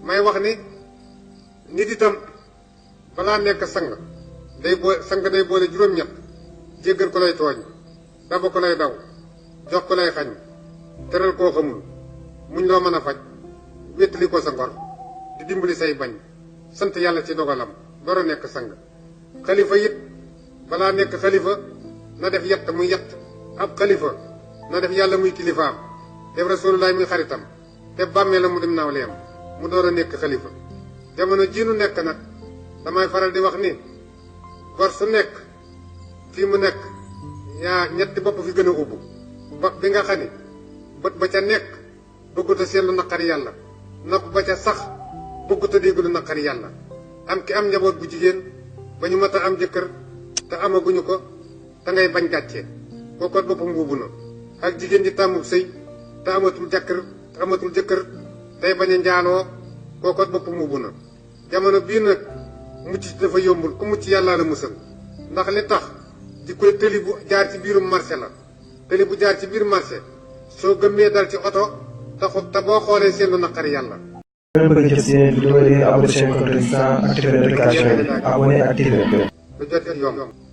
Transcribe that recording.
may wax ni nit itam balaa nekk sang day boole juróom-ñett jéggal ko lay tooñ daba ko lay daw jox ko lay xañ teral koo xamul muñ loo mën a faj wéttali ko sa ngor di dimbali say bañ sant yàlla ci dogalam door a nekk sang xalifa it balaa nekk xalifa na def yett muy yett ab xalifa na def yàlla muy kilifaam def rasulullah muy xaritam te bàmmee la mu dem naawleem mu door a nekk xalifa jamono jii nu nekk nag damay faral di wax ni gor su nekk fii mu nekk yaa ñetti bopp fi gën a ubbu bopp bi nga xam ni bët ba ca nekk bëggut a seetlu naqari yàlla nopp ba ca sax bëggut a dégg lu naqari yàlla am ki am njaboot bu jigéen ba ñu mat a am jëkkër te amaguñu ko te ngay bañ gàcce kooku boppam buubu na ak jigéen ji tàmmub sëy te amatul jëkkër tey bañ a njaaloo kooku boppam buubu na jamono bii nag mucc ci dafa yombul ku mucc yàllaa la musal ndax li tax di koy tëli bu jaar ci biirum marché la tëli bu jaar ci biir marché soo gëmmee dal ci oto te boo xoolee seen lu naqari yàlla. bëgg jot seen vidéo yi abonné chaîne Codou Résistance activer notification yi abonné activer. lu jot yomb.